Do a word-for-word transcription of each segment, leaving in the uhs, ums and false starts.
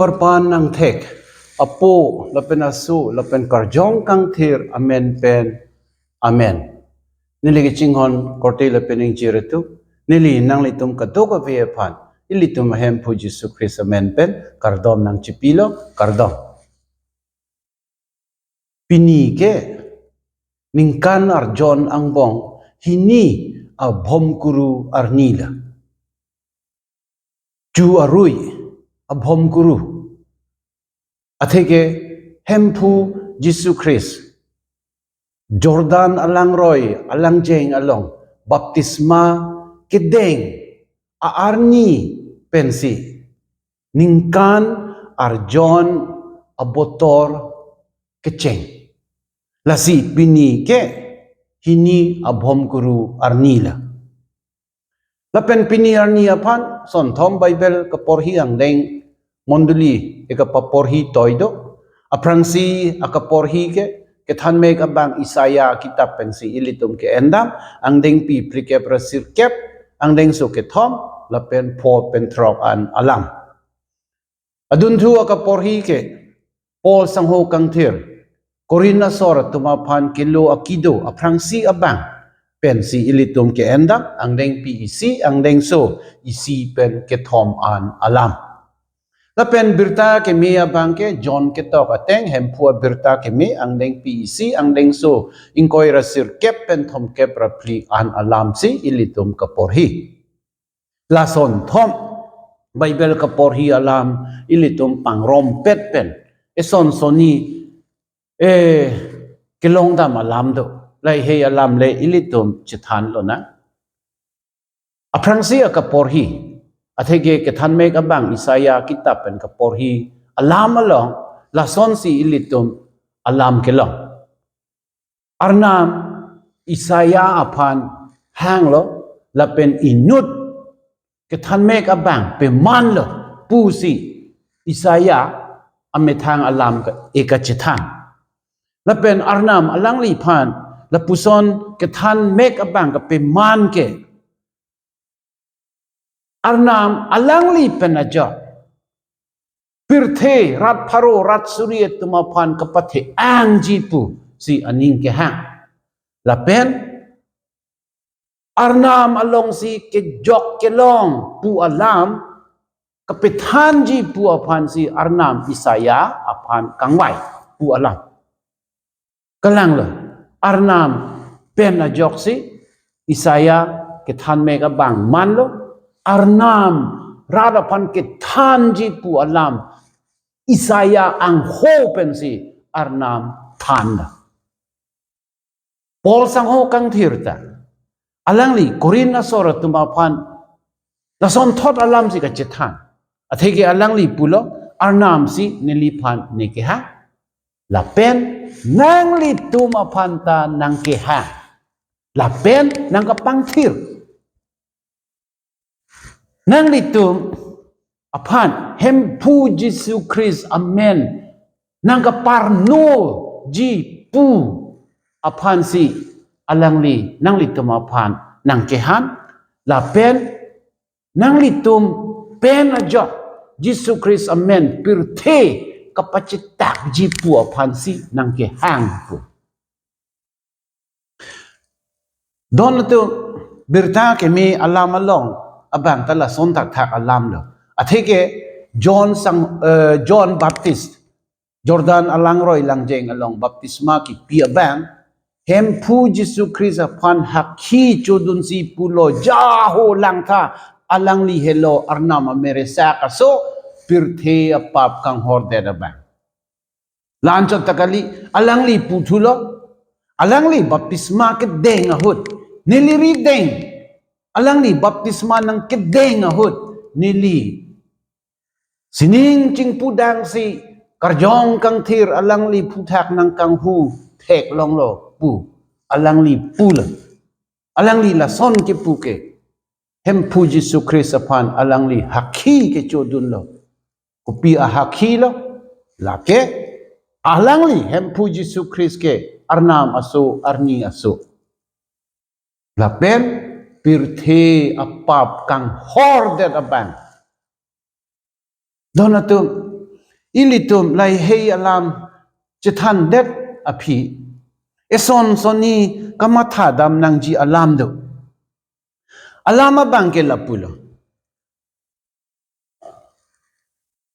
Parpan nangthek, Apo lapen Aso lapen Karjong Kangthir amen pen. Amen. Neli kachinghon korte lapen ingjir atum, neli nanglitum kadokave aphan ilitum Hemphu Jisu Khristo amen pen kardom nangchipilo, kardom. Pini ke ningkan arjon angbong hini abhomkuru arni lo. Chu arui abhomkuru. Atheke Hemphu Jisu Khristo Jordan alangroi alangjeng along baptisma kedeng a-arni pensi ningkan arjon abotor kecheng. Lasi pini ke hini abhomkuru arni lo. Lapen pini arni aphan sonthom Bible kaporhi angdeng mondoli ekapaporhi toi do. Aphrangsi akaporhi ke kethanmek abang Isaiah kitap pensi ilitum ke-endam, angdengpi phlikep ra sirkep, angdengso kethom, lapen pho pen throk an alam. Adunthu akaporhi ke Paul sangho kangthir Korinth asor atum aphan kelo akido aphrangsi abang pensi ilitum ke-endam, angdengpi isi, angdengso isi pen kethom an alam. Lapen birta keme abang ke John ketok ateng Hemphu abirta keme, angdengpi isi, angdengso ingkoi ra sirkep pen thomkep ra phli an alamsi ilitum kaporhi. Lasonthom Bible kaporhi alam ilitum pangrompet pen eson soni, eh, kelongdam alam do. Lahei alam le ilitum chethan lonang. Aphrangsi akaporhi, atheke kethanmek abang Isaiah kitap pen kaporhi alam along lasonsi ilitum alam kelong. Arnam Isaiah aphan hanglo, lapen inut kethanmek abang pemanlo pusi Isaiah amethang alam ke-, ekachethan. Lapen Arnam alangliphan lapuson kethanmek abang kepeman ke Arnam alangli pen ajok pirthe rat pharo rat suri atum aphan kapathe-angji pusi aning kehang. Lapen Arnam alongsi kejok kelong pu alam kapethanji pu aphansi Arnam Isaiah aphan kangvai pu alam. Kalanglo, Arnam pen ajoksi Isaiah kethanmek abang manlo, Arnam rat aphan kethanji pu alam Isaiah angho pensi Arnam thanlo. Paul sangho kangthir ta alangli Korinth asor atum aphan lasonthot alamsi kachethan. Atheke alangli pulo, Arnamsi neliphan ne kehang, lapen nanglitum aphan ta nangkehang, laji nangkapangthir. Nanglitum aphan Hemphu Jisu Khristo amen nangkaparnoji pu aphansi alangli nanglitum aphan nangkehang, lapen nanglitum pen ajok Jisu Khristo amen pirthe kapachetakji pu aphansi nangkehang pu. Don atum, birta keme alam along abang ta lason thakthak alamlo. Atheke John sang, eh, John Baptist Jordan alangroi langjeng along baptisma kipi abang, Hemphu Jisu Khristo aphan hakhi chodunsi pulo, jaho langtha, alangli helo Arnam ameresak aso, pirthe apap kanghordet abang. La-anchot ta kali, alangli puthulo, alangli baptisma kedeng ahut neli rideng, alangli baptisma nangkedeng ahut neli sining chingpudangsi Karjong Kangthir alangli aphuthak nangkanghu theklonglo pu alangli pulo. Alangli lason kipu ke, Hemphu Jisu Khristo aphan alangli hakhi kechodunlo. Kopi ahakhi lo? Lake alangli Hemphu Jisu Khristo ke Arnam aso, arni aso, lapen pirthe apap kanghordet abang. Don atum, ilitum lahei alam chethandet aphi, eson sonni kamathadam nangji alam do. Alam abang ke lapulo.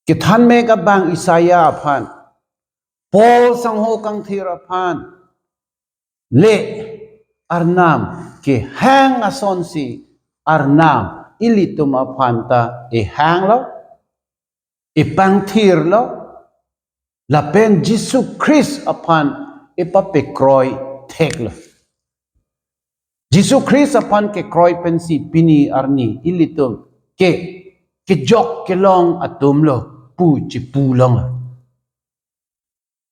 Kethanmek abang Isaiah aphan, Paul sangho kangthir aphan, le Arnam kehang asonsi Arnam ilitum aphan ta ehanglo, epangthirlo, lapen Jisu Christ aphan epapekroi theklo. Jisu Christ aphan kekroi pensi pini arni ilitum ke kejok kelong atumlo pu chipu longlo.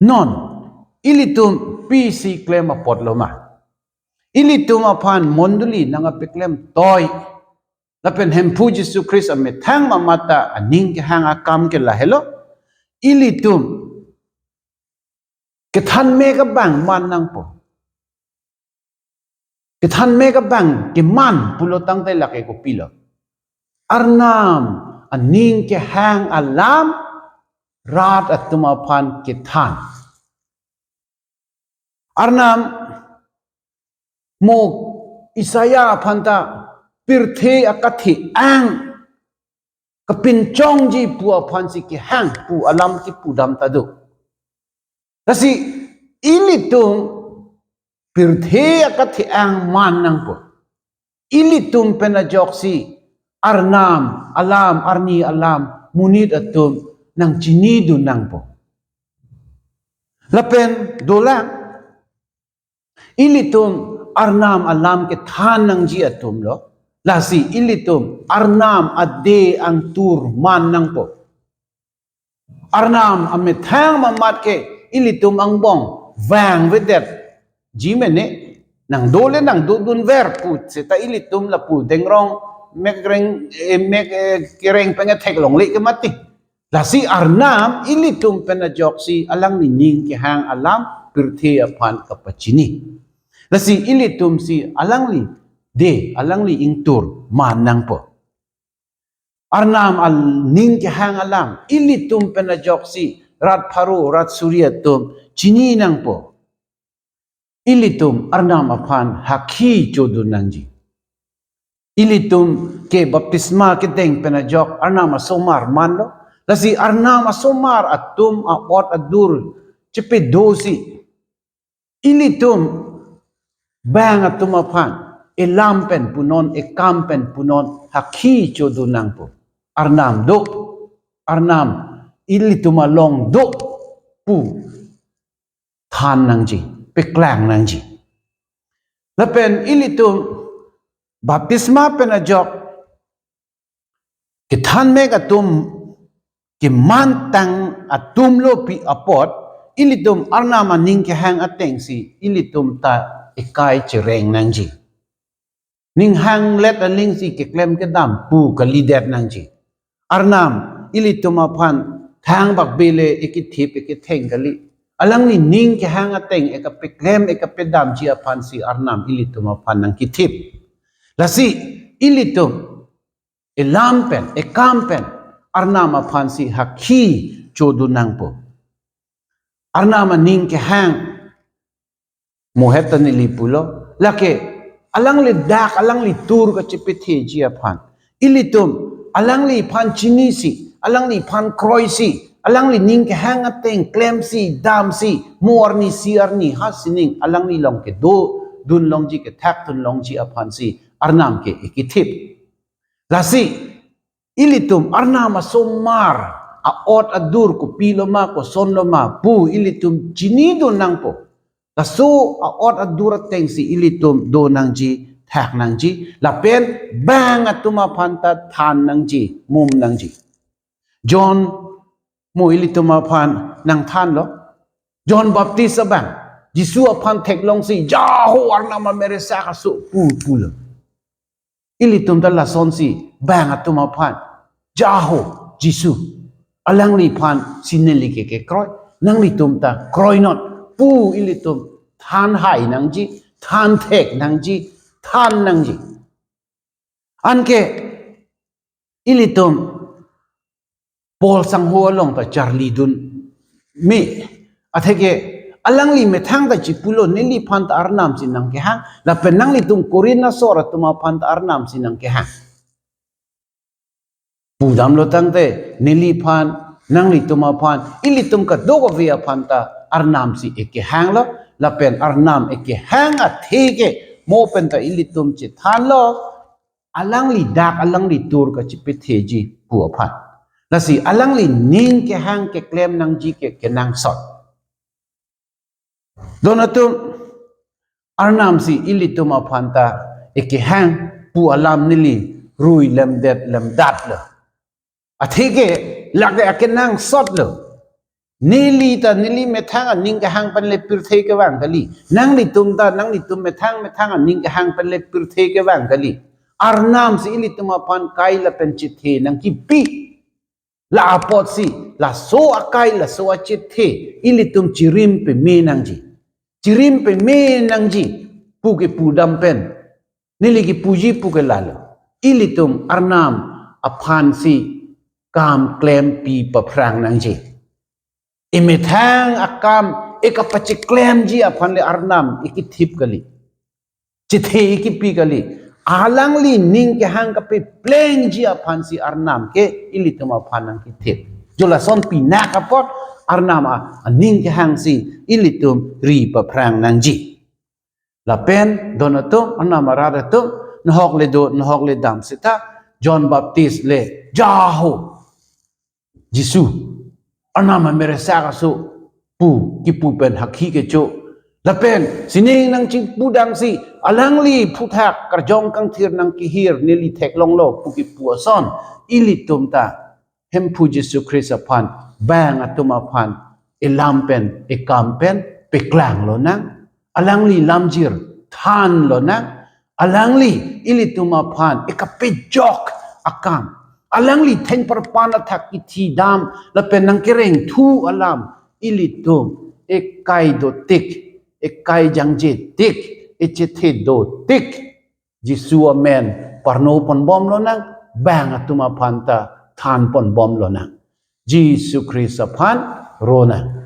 Non, ilitum pisi klem apotlo ma? Ilitum aphan mondoli nangkapeklem toi, lapen Hemphu Jisu Christ amethang mamat ta aning kehang akam ke lahelo. Ilitum kethanmek abang man nangpo. Kethanmek abang keman pulo tangte lake kopilo? Arnam aning kehang alam rat atum aphan kethan. Arnam mo Isaiah aphan ta pirthe akathe-ang kapinchongji pu aphansi kehang pu alam kipudam ta do. Lasi ilitum pirthe akathe-ang man nangpo. Ilitum pen ajoksi Arnam alam, arni alam, monit atum nangchinidun nangpo. Lapen dolang, ilitum Arnam alam kethan nangji atumlo. Lasi ilitum Arnam ade angtur man nangpo. Arnam amethang mamat ke ilitum angbong vangvedet ji mene, nangdo le nangdodunver pu seta ilitum lapu dengrong mek reng, eh, mek, eh, kereng pengethek longle ke mati. Lasi Arnam ilitum pen ajoksi alangli ning kehang alam pirthe aphan kapachini. Lasi ilitumsi alangli de, alangli ingtur man nangpo. Arnam aning kehang alam ilitum pen ajoksi rat pharo, rat suri atum chini nangpo. Ilitum Arnam aphan hakhi chodun nangji. Ilitum ke baptisma kedeng pen ajok Arnam asomar manlo. Lasi Arnam asomar atum a-ot adur chepedosi ilitum bang atum aphan elam pen punon, ekam pen punon hakhi chodun nangpo. Arnam do, Arnam ilitum along do pu than nangji, peklang nangji. Lapen ilitum baptisma pen ajok kethanmek atum kemantang atumlo pi apot, ilitum Arnam aning kehang atengsi ilitum ta ekai chereng nangji. Ning hanglet alingsi keklem kedam pu kalidet nangji. Arnam ilitum aphan thangbak bele ekithip ekitheng kali. Alangli ning kehang ateng ekapeklem ekapedamji aphansi Arnam ilitum aphan nangkithip. Lasi ilitum elam pen, ekam pen Arnam aphansi hakhi chodun nangpo. Arnam aning kehang mohet ta neli pulo. Lake alangli dak, alangli tur kachepetheji aphan ilitum alangliphan chinisi, alangliphan kroisi, alangli ning kehang ateng klemsi, damsi, mo arni isi arni ha sining alangli along kedodun longji, kethakdun longji aphansi Arnam ke ekithip. Lasi ilitum Arnam asomar a-ot adur kopiloma, kosonloma pu ilitum chinidun nangpo. Laso a-ot adur atengsi ilitum do nangji, thak nangji, lapen bang atum aphan ta than nangji, mum nangji. John mo ilitum aphan nangthanlo. John Baptist abang Jisu aphan theklongsi, "Jaho, Arnam ameresak aso," pu pulo. Ilitum ta lasonsi bang atum aphan, "Jaho, Jisu, alangliphan si neli ke kekroi, nanglitum ta kroinon," pu ilitum thanhai nangji, thanthek nangji, than nangji. Anke ilitum Paul sangho along ta charlidun me. Atheke alangli methang ta chipulo, neliphan ta Arnam si nangkehang, lapen nanglitum Korinth asor atum aphan ta Arnam si nangkehang. Pudamlo tangte, neliphan, nanglitum aphan, ilitum kadokave aphan ta Arnam si ekehanglo, lapen Arnam ekehang atheke, mo pen ta ilitum chethanlo, alangli dak, alangli tur kachipetheji pu aphan. Lasi alangli ning kehang keklem nangji ke kenangsot. Don atum, Arnam si ilitum aphan ta ekehang pu alam neli rui lemdet lemdatlo. Atheke lake akenangsotlo. Neli ta neli methang aning kehang pen le pirthe kevang kali. Nanglitum ta nanglitum methang methang aning kehang pen le pirthe kevang kali. Arnam si ilitum aphan kai lapen chethe nangkipi. La apotsi, laso akai, laso achethe, ilitum chirim peme nangji. Chirim peme nangji, pu kepudam pen. Neli kepuji pu ke lalo. Ilitum Arnam aphan si kam klempi paphrang nangji. Emethang akam ekapachiklemji aphan le Arnam ekithip kali. Chethe ekipi kali. Alangli ning kehang kapeplengji aphan si Arnam ke ilitum aphan nangkithip. Jo lason pinak apot Arnam a, aning kehang si ilitum ri paphrang nangji. Lapen don atum, Arnam arat atum, nahok le do, nahok le dam seta, John Baptist le jaho. Jisu, Arnam ameresak aso pu kipu pen hakhi kecho. Lapen sining nangchipudamsi, alangli aphuthak karjong kangthir nangkehir neli theklonglo pu kipu ason, ilitum ta Hemphu Jisu Khrist aphan, bang atum aphan, elam pen, ekam pen, peklanglo nang. Alangli lamjir thanlo nang. Alangli ilitum aphan ekapejok akam. Alangli thengparpan athak kithidam lapen nangkerengthu alam ilitum ekai dotik, ekai jangjetik, echethe dotik. Jisu amen parno ponbomlo nang, bang atum aphan ta than ponbomlo nang. Jisu Khrist aphan ro nang.